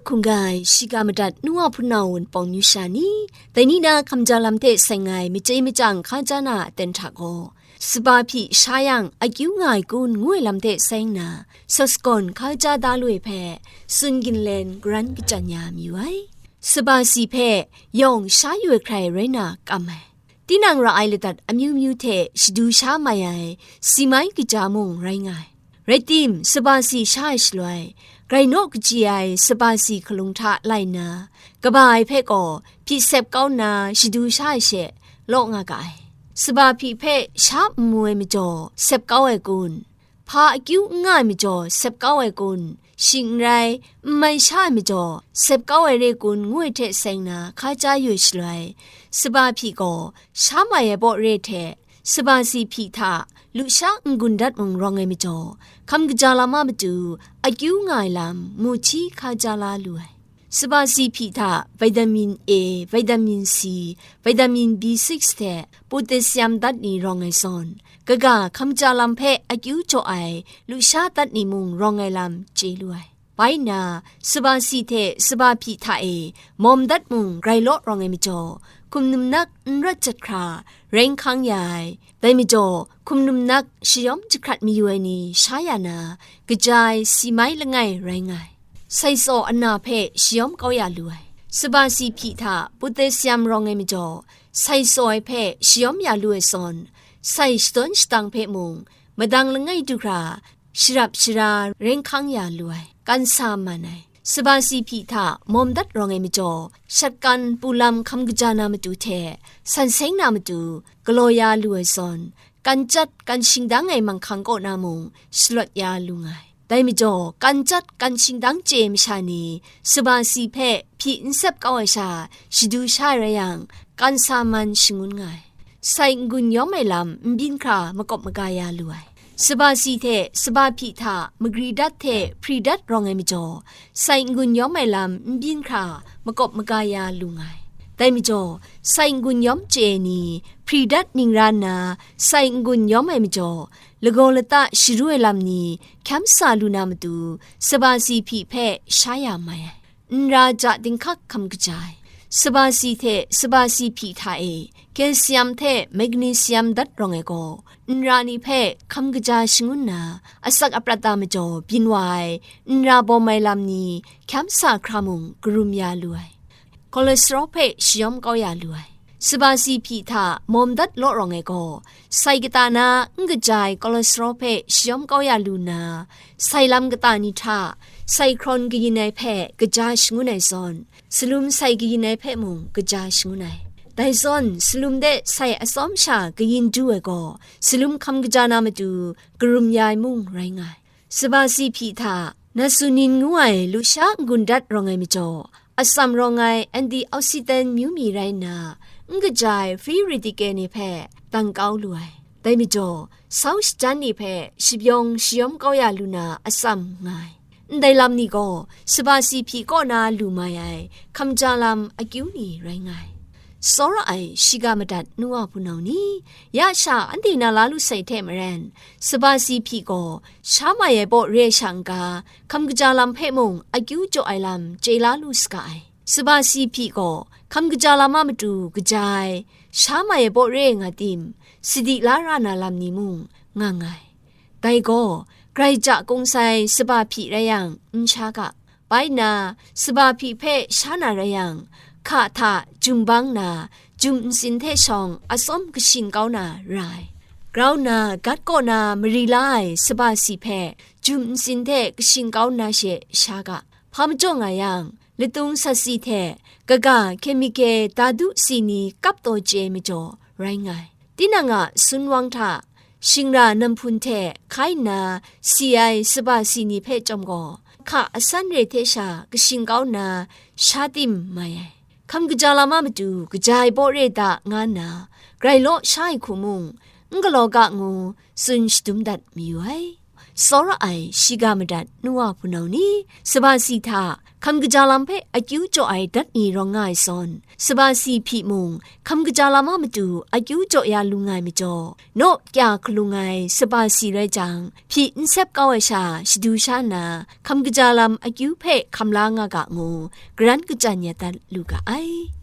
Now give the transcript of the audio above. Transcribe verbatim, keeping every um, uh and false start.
Hkungga ai shiga madat nu wa hpunau wunpawng myu sha ni, dai ni na hkamja lam hte seng ai machye machyang hkaja na a aten hta gaw, saba hpyi sha yang akyu nga ai kun ngu ai lam hte seng na, sawsagawn hkaja da lu ai hpe, tsun ginlen garan kachyan ya mayu ai. Saba si hpe yawng sha yu ai hkrai rai na kam ai. Tinang ra ai ladat amyu myu hte shadu sha mai ai si mai kaja mung rai nga ai. Rai tim, saba si sha ai shaloi, grai naw kachyi ai saba si hkalung hta lai nna, kaba ai hpe gaw hpyi sep kau nna shadu sha ai she law nga ga ai. Saba hpyi hpe sha n mu ai majaw sep kau ai kun? Hpa akyu n nga ai majaw sep kau ai kun? Shing n rai, n mai sha ai majaw sep kau ai re kun ngu ai hte seng na hkaja yu ai shaloi, saba hpyi gaw sha mai ai baw re hte, saba si hpyi hta lusha n-gun dat mung rawng ai majaw, hkam kaja lam a matu akyu nga ai lam mu hti hkaja la lu ai. Saba si hpyi hta vitamin A, vitamin C, vitamin B six hte potassium dat ni rawng ai zawn, kaga hkam kaja lam hpe akyu jaw ai lusha dat ni mung rawng ai lam chye lu ai. Bai nna, saba si hte saba hpyi hta e mawm dat mung grai law rawng ai majaw, hkum num nak n rawt jat hkra, rai n hkang ya ai. Dai majaw, hkum num nak shayawm jahkrat mayu ai ni sha ya na, kaja ai si mai langai rai nga ai. Sai tsaw ana hpe shayawm kau ya lu ai. Saba si hpyi hta potassium rawng ai majaw, sai tsaw ai hpe shayawm ya lu ai zawn, sai shadawn shatang hpe mung, madang langai du hkra, sharap shara rai n hkang ya lu ai, kan sa man ai. Saba si hpyi hta mawm dat rawng ai majaw, shatkan pulam hkam kaja na matu hte, san seng na matu galaw ya lu ai zawn, kan chyat kan shingdang ai manghkang kaw na mung shalawt ya lu nga ai. Dai majaw, kan chyat kan shingdang chye ai masha ni, saba si hpe hpyi n sep kau ai sha, shadu sha ai rai yang, kan sa man shangun nga ai. Sai n-gun yawm ai lam n byin hkra makawp maga ya lu ai. Saba si hte saba hpyi hta magri dat hte hpri dat rawng ai majaw, sai n-gun yawm ai lam n byin hkra makawp maga ya lu nga ai. Dai majaw, sai n-gun yawm chye ai ni, hpri dat ning ra nna, sai n-gun yawm ai majaw, lagaw lata sharu ai lam ni hkyam sa lu na matu, saba si hpyi hpe sha ya mai ai. Nra ja dinghkak hkam kaja ai. Saba si hte saba si hpyi hta e, calcium hte magnesium dat rawng ai gaw, nra ni hpe hkam kaja shangun na, asak aprat a majaw byin wa ai, nra bawm ai lam ni hkyam sa hkra mung karum ya lu ai. Cholesterol hpe shayawm kau ya lu ai. Saba si hpyi hta mawm dat law rawng ai gaw, sai kata na n kaja ai cholesterol hpe shayawm kau ya lu nna, sai lam kata ni hta, sai hkrawn kayin ai hpe kaja shangun ai zawn, salum sai kayin ai hpe mung kaja shangun ai. Dai zawn, salum de sai atsawm sha kayin du ai gaw, salum hkam kaja na matu karum ya ai mung rai nga ai. Saba si hpyi hta, nasonin ngu ai lusha n-gun dat rawng ai majaw, atsam rawng ai antioxidant myu mi rai nna, n kaja ai free radical ni hpe dang kau lu ai. Dai majaw, sau shajan ni hpe shapyawng shayawm kau ya lu na atsam nga ai. Ndai lam ni gaw, saba si hpyi kaw na lu mai ai hkam ja lam akyu ni rai nga ai. Tsawra ai shiga madat nu wa hpunau ni, ya sha anhte na la lu sai hte maren, saba si hpyi gaw, sha mai ai baw re ai sha n-ga, hkam kaja lam hpe mung akyu jaw ai lam chye la lu saga ai. Saba si hpyi gaw, hkam kaja lam a matu kaja ai, sha mai ai baw re ai nga tim, sadi la ra na lam ni mung nga nga ai. Dai gaw, grai ja kung sai saba hpyi rai yang, n sha ga. Bai nna, saba hpyi hpe sha na rai yang, hka hta jum bang na, jum ntsin hte shawng atsawm kashin kau na ra ai. Grau nna, gat kaw na mari la ai saba si hpe, jum ntsin hte kashin kau na she sha ga. Hpa majaw nga yang, latung sat si hte, kaga hkyemike dadu si ni kap taw chye ai majaw rai nga ai. Tinang a sunwang hta, shingra namhpun hte hkai nna si ai saba si ni hpe chyawm gaw, hka asan re hte sha kashin kau nna, sha tim mai ai. Hkam kaja lam a matu kaja ai baw re da nga nna, grai law sha ai hku mung, n galaw ga ngu tsun shadum dat mayu ai. tsawra ai shiga madat nu wa hpunau ni, sabat si hta hkam kaja lam hpe akyu jaw ai dat ni rawng nga ai zawn, sabat si hpyi mung, hkam kaja lam a matu akyu jaw ya lu nga ai majaw, naw kya hkalung ai sabat si rai jang, hpyi n sep kau ai sha shadu sha nna, hkam kaja lam akyu hpe hkam la nga ga ngu, garan kachyan ya dat lu ga ai.